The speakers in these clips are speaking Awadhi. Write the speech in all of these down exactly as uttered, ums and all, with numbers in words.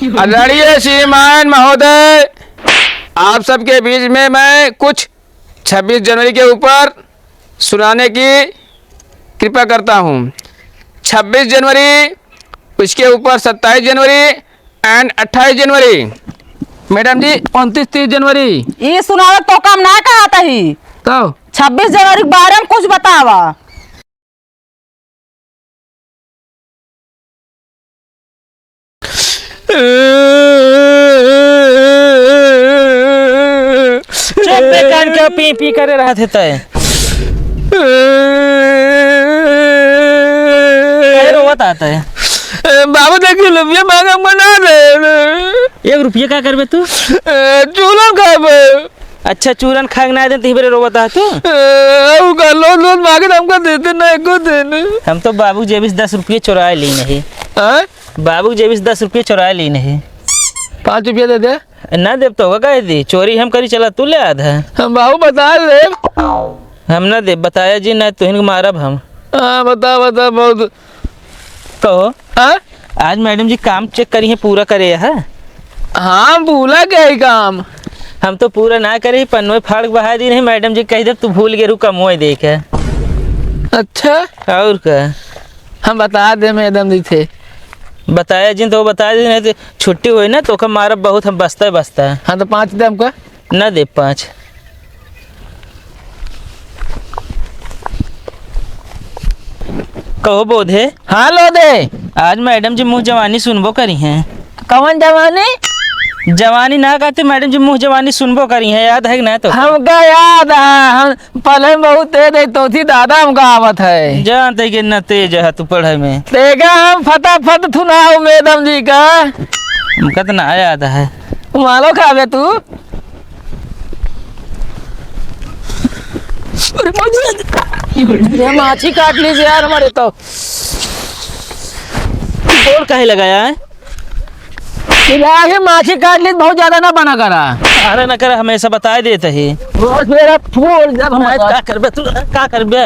आदरणीय श्रीमान महोदय, आप सबके बीच में मैं कुछ छब्बीस जनवरी के ऊपर सुनाने की कृपा करता हूँ। छब्बीस जनवरी, उसके ऊपर सत्ताईस जनवरी and अट्ठाईस जनवरी। मैडम जी, उनतीस तीस जनवरी। ई सुनावे तो काम ना कहत ही। तो? छब्बीस जनवरी के बारे में कुछ बतावा। चुप बे, कान के पी पी करे रहत है तय। काहे रोवत आता है? बाबू, देखिए, रुपया मांगे, हम ना दे। एक रुपया का करबे तू? चूरन खाबे। अच्छा, चूरन खाए के ना दे, तो हिबरे रोवत आ तू? ए, ऊ का लोन, लोन मांगे तो हमका देते ना, एको दिन। हम तो बाबू जेबी से दस रुपये चुराए ली नहीं। हाँ? बाबू जेबी से दस रुपये चुराए ली नहीं। पाँच रुपया दे दे। ना देब तो होगा, कह दी, चोरी हम करी, चला तू ले आधा। हम बाबू बता दे। हम ना देब, बताया जी, ना तुहिन को मारब हम। हाँ, बता, बता, बहुत कहो। हाँ? आज मैडम जी काम चेक करी है, पूरा करे है। हाँ, भूला के ही काम। हम तो पूरा ना करे, पन्नों फाड़ के बहा दी नहीं, मैडम जी कह दे, "तू भूल गए, रुका, मोए देख है।" अच्छा? और का? हम बता दे मैडम जी थे। बताया जिन तो वो बता दे, नहीं तो छुट्टी होई ना, तो ओका मारब बहुत हम, बस्ता है, बस्ता है। हाँ, तो पाँच दे हमका। ना दे पाँच। कहो बोधे। हाँ लोधे। आज मैडम जी मुँह जवानी सुनबो करी हैं। कौन जवानी? जवानी ना कहते, मैडम जी मुँह जवानी सुनबो करी हैं, याद है कि ना तो? हमका याद है, हम पढ़े में बहुत तेज है, तो थी दादा हमका आवत है। जानते कि न तेज है तू पढ़े में। तेगा हम फटाफट थुनाओ मैडम जी का। हमका तो ना याद है। मालो खाबे तू। अरे माँ जी, ये माछी काट लीजिए यार हमारे तो। गोड़ काहे लगाया है? इलाही माछी काट ली, बहुत ज्यादा ना बना करा। अरे ना करा, हमेशा बताए देते ही। रोज मेरा फूल जब हम नहीं, का करबे तू, का करबे?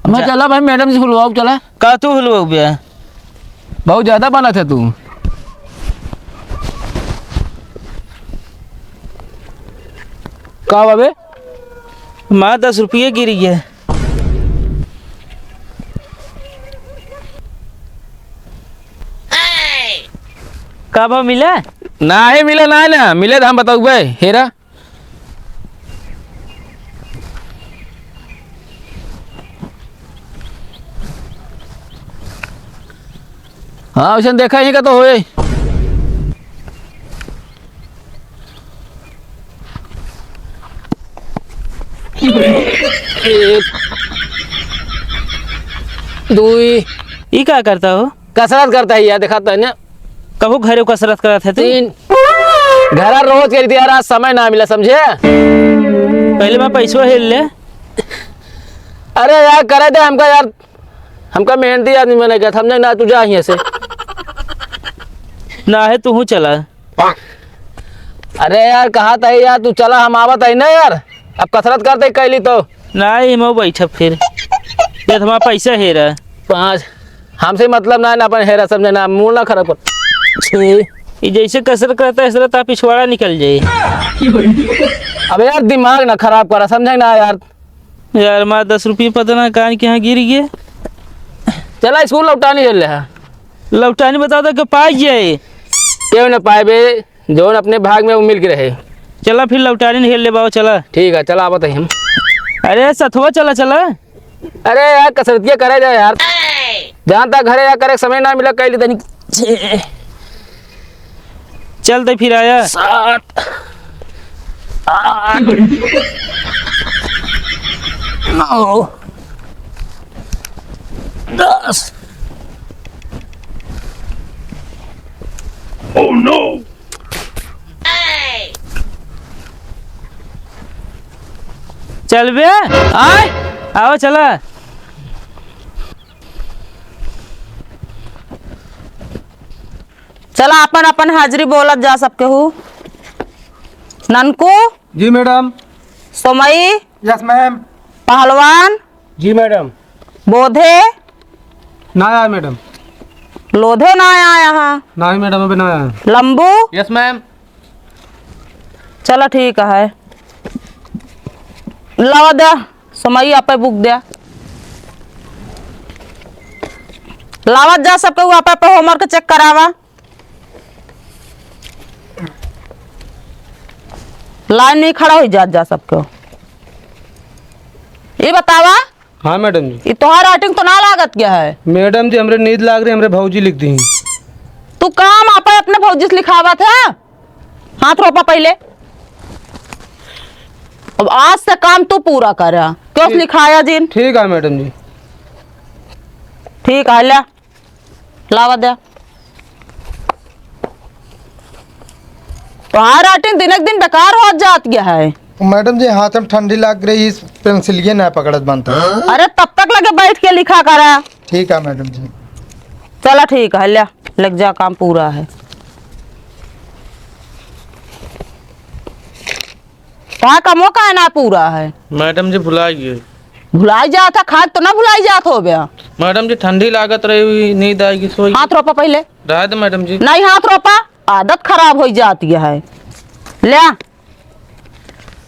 मैं जा। चला भाई, मैडम से हुलवाओ, चला। का तू हुलवाओ बे? बहुत ज्यादा बनत है तू। का बा बे? माँ, दस रुपये गिर गए। का भाव मिला? नाही मिला, नाही ना मिले तो हम बताउबे। हेरा। हाँ, वैसे देखा ही का तो होए। एक, दुई। ई का करता हो? कसरत करता है यार, देखा तो है ना। कबो घरे कसरत करत है तू? तीन। घरा रोज करी थी यार, आज समय ना मिला, समझे? पहले मैं पैसवा हेल ले। अरे यार, करे दे हमका यार, हमका मेहनती आदमी बने का, समझे ना, तू जा हियाँ से। ना है, तू हूँ चला। अरे यार, कहा था यार, तू चला, हम आवत है ना यार, अब कसरत करते कैली तो। ना, इमो बैठब फिर, जब हमारा पैसा हेरा। पाँच, हमसे मतलब ना, ना अपन हेरा, समझे ना, मूड ना खराब कर। छः। ये जैसे कसरत करता है, इस तरह पिछवाड़ा निकल जाए। अबे यार, दिमाग ना खराब करा, समझे ना यार। यार, मार दस रुपये पता ना कान के यहाँ गिर गए। चला, स्कूल लौटानी हेल ले है। लौटानी बता दो कि पाई जाए। क्यों ना पाए बे, जौन अपने भाग में वो मिल के रहे। चला फिर लौटानी हेल ले बाबा, चला। ठीक है, चला आवत है हम। अरे सथवा चला, चला। अरे यार, कसरतिया करे जा यार। जहाँ तक घरे जा करे समय ना मिला, कैली तनी। चल, ते फिर आया। सात, आठ, नौ, दस। Oh no! चल बे। आय? आओ, चला। चला, अपन अपन हाजिरी बोलत जा सबके हूँ। ननकू। जी मैडम। सोमई। Yes ma'am. पहलवान। जी मैडम। बोधे। ना आया मैडम। लोधे ना आया है। नहीं मैडम, अभी ना आया। लंबू? Yes ma'am. चला ठीक है, लावा द्या, समय आपे बुक द्या। लावत जा सबके, वो आपे, आपे होमवर्क चेक करावा। लाइन में खड़ा होइ जात जा सबके। ये बतावा, हाँ मैडम जी। ई तोहार राइटिंग तो ना लागत गया है? मैडम जी, हमरे नींद लाग रही, हमरे भौजी लिख दी। तू काम आपे अपने भौजी से लिखावत है? हाथ रोपा पहिले। अब आज से काम तू पूरा करा। क्यों ठीक। लिखाया जिन? ठीक है मैडम जी। ठीक है, ल्या। लावा द्या। तोहार राइटिंग दिन एक दिन बेकार होत जात गया है। मैडम जी, हाथ में ठंडी लाग रही, इस पेंसिलिये ना पकड़त बनता। अरे, तब तक लगे बैठ के लिखा करा। ठीक है मैडम जी। चला ठीक है, ल्या, लग जा, काम पूरा है। तोहार कमो काहे ना पूरा है? मैडम जी, भुलाइ गए। भुलाइ जात है, खाए तो ना भुलाइ जात हो बे। मैडम जी, ठंडी लागत रही हुई, नींद आएगी, सोई। हाथ रोपा पहिले। रह दे मैडम जी। नहीं, हाथ रोपा, आदत खराब होइ जाती है। ल्या,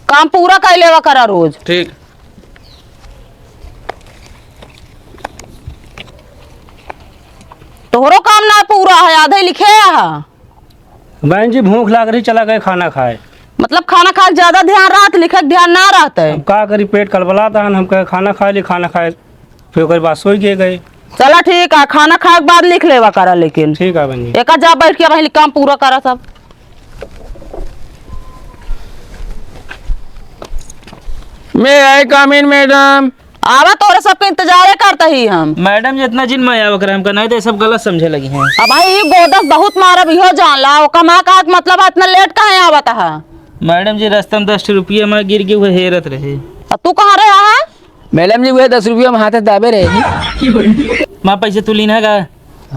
काम पूरा कर लेवा करा रोज। ठीक। तोहरो काम ना पूरा है, आधे लिखे है। बहन जी, भूख लाग रही, चला गए खाना खाए। मतलब, खाना खाए के ज्यादा ध्यान रहत, लिखे के ध्यान ना रहत है। अब का करी, पेट कलबलात हन, हम कहे खाना खा ली, खाना खाए, फिर ओकर बाद सोई के गए। चला ठीक है, खाना खाए के बाद लिख लेवा करा, लेकिन ठीक है बहन जी। एका जा बैठ के वहीं काम पूरा करा सब। May I come in, madam? आवा, तोरे सबके इंतजारे करत ही हम। मैडम जी, इतना जिन मया ओकरा हमका, नहीं तो ये सब गलत समझे लगी हैं। अब भाई, ई गोदस बहुत मारब, इहो जान ला। ओका माँ का मतलब है, इतना लेट काहे आवत है? मैडम जी, रास्ता में दस ठो रुपया माँ गिर गए, वो हेरत रहे। अब तू कहाँ रहे है? मैडम जी, वह दस रुपया हम हाथे दाबे रहे जी। माँ, पैसे तू लीन है का?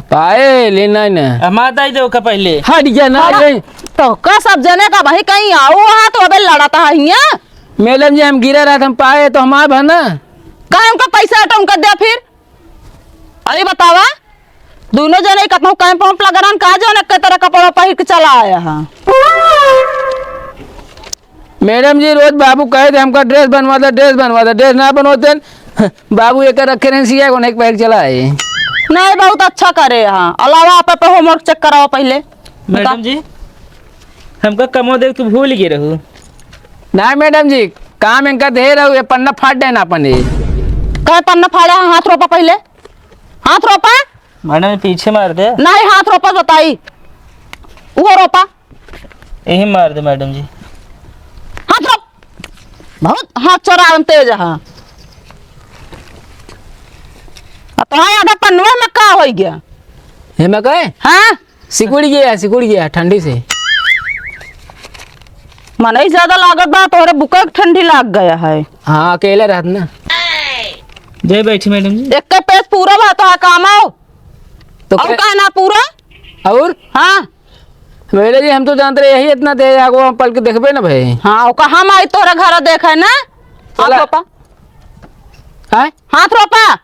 पाए, लेना है ना। अब माँ, दाई दे ओका पहले। हट गया ना, हाँ, ले। तो का सब जने का भाई कहीं आओ वहाँ तो अबे लड़ता है हियाँ। मैडम जी, हम गिरा रहा था, हम पाए तो हम आए भर ना। का उनका पैसा हटा, उनका दे फिर। अरे बतावा, दोनों जने कतहूँ कैंप वैंप लग रहन, का जौन एक तरह कपड़ा पहिर के चला आया है। मैडम जी, रोज बाबू कहे थे हमका ड्रेस बनवा दे, ड्रेस बनवा दे, ड्रेस ना बनवाते हैं। बाबू एक रखे रहे सिया को, नहीं पहिर के चला आए। नहीं, बहुत अच्छा करे यहाँ। अलावा आप पे होमवर्क चेक कराओ पहले। मैडम जी, हमका कमो दे, तू भूल गए रहू। ना मैडम जी, काम इनका दे रहू, ये पन्ना फाड़ देना अपन ये। कहे पन्ना फाड़ा है? हाथ रोपा पहले, हाथ रोपा। मैडम, ये पीछे मार दे। नहीं, हाथ रोपा बताई, वो रोपा। यही मार दे मैडम जी। हाथ रोप, बहुत हाथ चोरावन तेज है। अब तो आधा पन्नवा में का हो गया? हे में कहे? हाँ। सिकुड़ गया, सिकुड़ गया ठंडी से। मनई ज्यादा लागत बा, तोहरे बुका के ठंडी लाग गया है। हाँ, अकेले रहत ना। जय बैठी मैडम जी। एक के पेज पूरा बा, तो काम आओ। तो और कै- का ना पूरा? और? हाँ। मैडम जी, हम तो जानते रहे यही इतना तेज आगो, हम पल के देखबे ना भाई। हाँ, ओका हम आई तोहरा घर देखे ना। चला। हाथ रोपा। हैं? हाथ रोपा।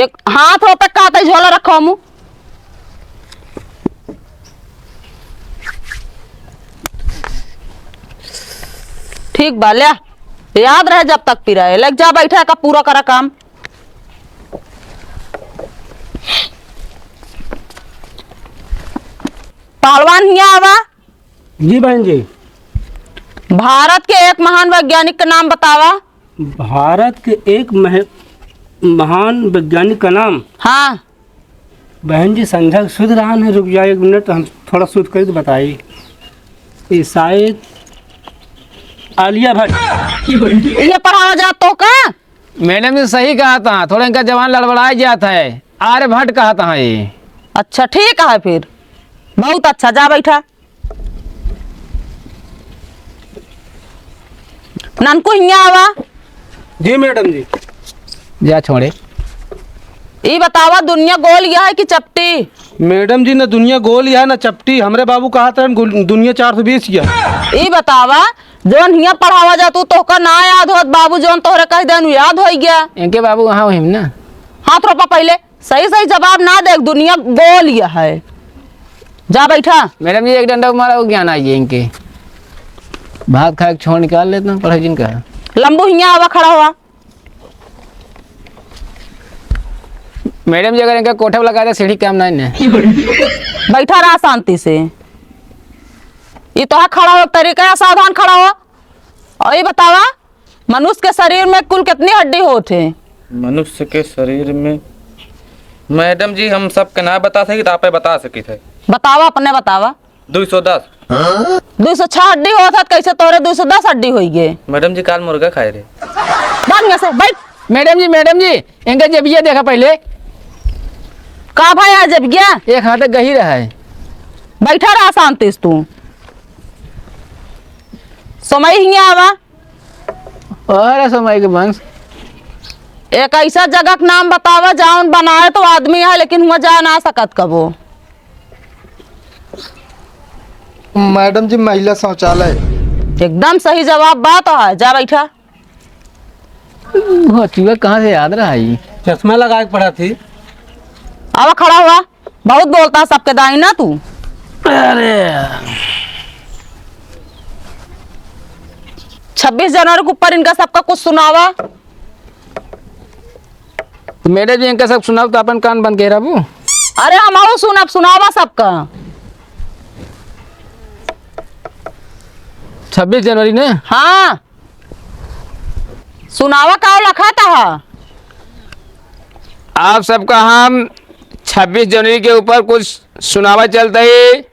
एक हाथ हो पे का तई झोला रखो हमू। ठीक बा, ले, याद रहे जब तक पिराए। लग जा, बैठा का पूरा करा काम। पहलवान हिया आवा। जी बहन जी। भारत के एक महान वैज्ञानिक का नाम बतावा। भारत के एक मह-, महान वैज्ञानिक का नाम? हाँ। बहन जी, संध्या के सुध रहन है, रुक जाए एक मिनट, हम थोड़ा सुध करी तो बताई। ये शायद आलिया भट्ट। ये पढ़ावा जात तो का? मैडम जी सही कहा था, थोड़ा इनका जबान लड़बड़ाए जात है, आर्यभट्ट कहा था ये। अच्छा, ठीक है फिर, बहुत अच्छा, जा बैठा। ननकू हियाँ आवा। जी मैडम जी। जा छोड़े। ई बतावा, दुनिया गोल या है कि चपटी? मैडम जी, ना दुनिया गोल या है, ना चपटी। हमरे बाबू कहा था, "गुल-, दुनिया चार सौ बीस या है।" ई बतावा, जौन हियाँ पढ़ावा जात, उ तोहका ना याद होत, बाबू जौन तोहरे कह देन, उ याद होइ गया। इनके बाबू वहाँ होइम ना। हाथ रोपा पहिले। सही सही जवाब ना दे, दुनिया गोल ये है। जा बैठा। मैडम जी, एक डंडा मारा, वो ज्ञान आई है इनके। भात खा के छोड़ निकाल लेते हैं, पढ़ाई जिनका। लंबू हियाँ आवा, खड़ा हुआ। मैडम जी, अगर इनका कोठा लगा दे, सीढ़ी काम ना इन्हें। बैठा रहा शांति से। ये तो है खड़ा हो तरीका है, सावधान खड़ा हो। और ये बतावा, मनुष्य के शरीर में कुल कितनी हड्डी होत है? मनुष्य के शरीर में, मैडम जी, हम सबके ना बता सकी, तो आपे बता सकी थे। बतावा, अपने बतावा। दुई सौ दस। दुई सौ छह हड्डी होत है, कैसे तोरे दुई सौ दस हड्डी होई गे? मैडम जी, काल मुर्गा खाए रहे। भाग यहाँ से, बैठ। मैडम जी, मैडम जी, इनका जबिया देखा पहले। का भाई, आ जबिया? एक हाथ गही रहा है। बैठा रहा शांति से तू। समय हियाँ आवा। अरे समय के वंश। एक ऐसा जगह के नाम बतावा, जौन बनाए तो आदमी है, लेकिन हुआँ जा ना सकत कबो। मैडम जी, महिला शौचालय। एकदम सही जवाब बा तो है, जा बैठा। बचुआ कहाँ से याद रहा ई? चश्मा लगा के पढ़ा थी। आवा, खड़ा हुआ। बहुत बोलता सबके दाई ना तू। अरे। छब्बीस जनवरी के ऊपर इनका सबका कुछ सुनावा। तो मैडम जी, इनका सब सुनाओ तो अपन कान बंद के रहबू। अरे, हम आओ सुनब, सुनावा सबका। छब्बीस जनवरी ने? हाँ। सुनावा का लखत ह? आप सबका हम छब्बीस जनवरी के ऊपर कुछ सुनावा चलत ही,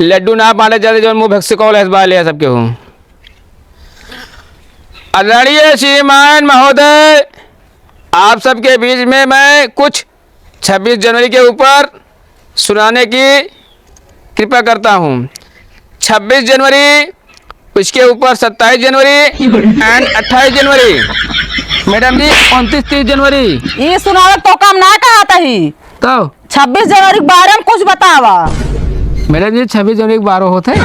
लड्डू ना बांटे चलत ही, जौन मुँह भक्सी कौल है, इस बार ले सबके हूँ। आदरणीय श्रीमान महोदय, आप सबके बीच में मैं कुछ छब्बीस जनवरी के ऊपर सुनाने की कृपा करता हूँ। छब्बीस जनवरी, उसके ऊपर सत्ताईस जनवरी and अट्ठाईस जनवरी। मैडम जी, उनतीस तीस जनवरी। ये सुनावे तो काम ना कहत ही। तो? छब्बीस जनवरी के बारे में कुछ बतावा। मैडम जी, छब्बीस जनवरी के बारह होत है।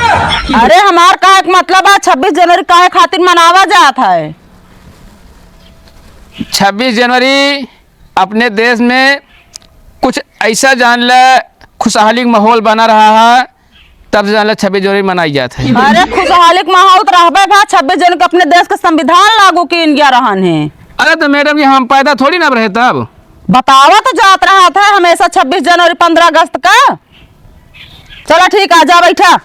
अरे, हमार कहे के मतलब है, छब्बीस जनवरी काहे खातिर मनावा जात है? छब्बीस जनवरी अपने देश में कुछ ऐसा जान ले खुशहाली का माहौल बना रहा है, तब से जान ले छब्बीस जनवरी मनाई जात है। अरे, खुशहाली का माहौल तो रहबे बा, छब्बीस जनवरी के अपने देश का संविधान लागू कीन गया रहन है। अरे तो मैडम जी, हम पैदा थोड़ी ना रहे तब। बतावा तो जात रहत है हमेशा छब्बीस जनवरी, पन्द्रह अगस्त का। चला ठीक, आजा बैठा।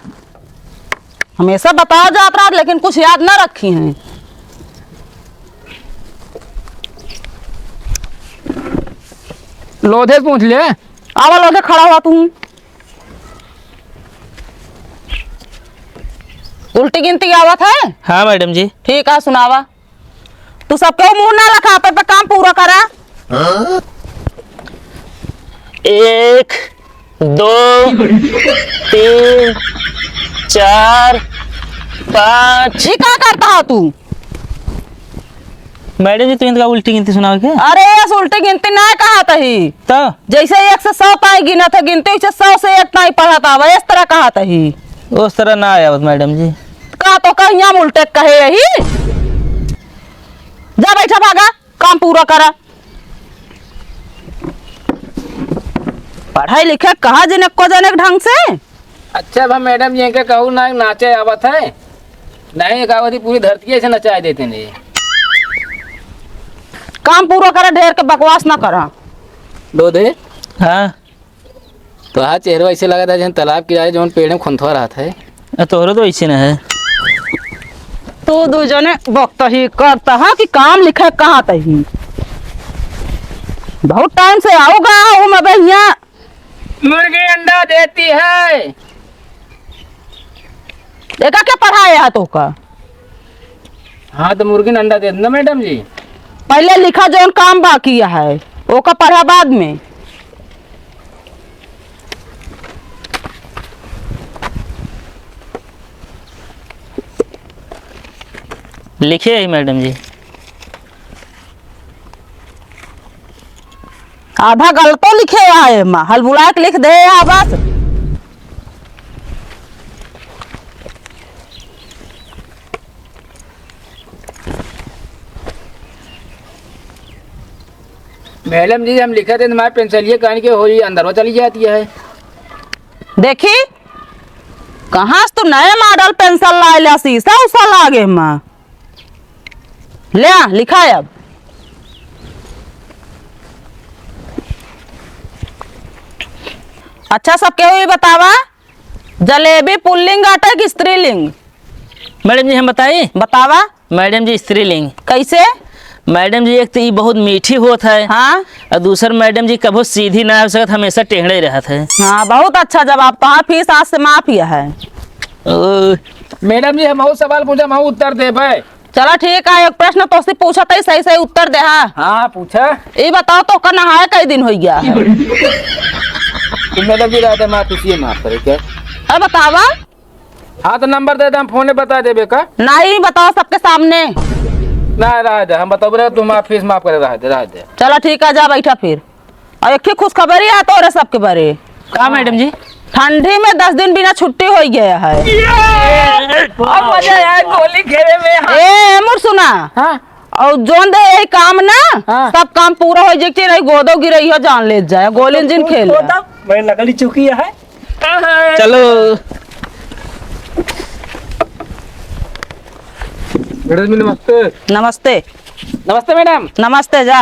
हमेशा बतावा जात रहत, लेकिन कुछ याद ना रखी हैं। लोधे से पूछ ले। आवा लोधे, खड़ा हुआ तू। उल्टी गिनती आवत है? हाँ मैडम जी। ठीक है, सुनावा। तू सबके मुँह ना लखा, अपन पे काम पूरा करा। एक, दो, तीन, चार, पाँच। ई का करत ह तू? मैडम जी, तू इनका उल्टी गिनती सुनावे के? अरे, ये उल्टी गिनती ना कहत ही। तो? जैसे एक से सौ ताई गिनत है गिनती, वैसे सौ से एक ताई पढ़त आवा, इस तरह कहत ही। उस तरह ना आवत मैडम जी। का तो कहीं हम उल्टे कहे यही? जा बैठा, भागा, काम पूरा करा। पढ़ाई लिखे कहाँ जने को जने ढंग से। अच्छा, अब हम मैडम जी के कहू ना नाचे आवत है, नहीं एक आवत ही पूरी धरती ऐसे नचाए देते नहीं। काम पूरा करा, ढेर के बकवास ना करा। लोधे। हाँ। तोहार चेहरा ऐसे लगत है जैसे तालाब किनारे जौन पेड़ में खुंथवा रहत है। आ, तोहरो तो ऐसे न है। तू दू जने बकत ही करत ह कि काम लिखे कहत ही। बहुत टाइम से आऊगा हूँ मैं बे हियाँ। मुर्गी अंडा देती है। एका के पढ़ाया है तोका? हाँ, तो मुर्गी न अंडा दे देना मैडम जी। पहले लिखा जौन काम बाकी है, ओका पढ़ा बाद में। लिखे ही मैडम जी। आधा गलतो लिखे है एमा, हलबुलाए के लिख दे है बस। मैडम जी, हम लिखत है, हमारे पेंसिलिया कान के होई, अंदर वो चली जाती है। देखी, कहाँ से तू नए मॉडल पेंसिल लाए ला, शीशा उसा लागे माँ। ले आ, लिखा अब। अच्छा, सब केहू ई बतावा, जलेबी पुल्लिंग आटे कि स्त्रीलिंग? मैडम जी, हम बताई? बतावा। मैडम जी, स्त्रीलिंग। कैसे? मैडम जी, एक तो ई बहुत मीठी होत है। हाँ। और दूसर मैडम जी, कभो सीधी ना हो सकत, हमेशा टेढ़े रहत है। हाँ, बहुत अच्छा जवाब। तोहार फीस आज से माफ ही है। ओ। मैडम जी, हम और सवाल पूछा, हम उत्तर देबे। चला ठीक है, एक प्रश्न तोसे पूछत ही, सही सही उत्तर देहा। हाँ, पूछा। ई बताओ, तोहका नहाए कई दिन होइ गया है? तो मैडम जी, राधे माँ, किसी माफ करे क्या? अरे बतावा। हाँ, तो नंबर दे दे, हम फोने बता देबे का? नहीं, बताओ सबके सामने। ना, रह दे, हम बताओ रे, तू हमार फीस माफ करे, रह दे, रह दे। चला ठीक है, जा बैठा फिर। और एक ही खुशखबरी है तोरे सबके बारे। का मैडम जी? ठंडी में दस दिन बिना छुट्टी होइ गया है। अब मजा आया गोली खेले में। ए, मुर सुना। हाँ। और जोन दे यही काम ना, हाँ। सब काम पूरा होइ जाए, नहीं गोदो गिरई हो, जान ले जाए, गोली जिन खेल। मैं लगली चुकी है। चलो। मैडम जी, नमस्ते। नमस्ते। नमस्ते मैडम। नमस्ते, जा।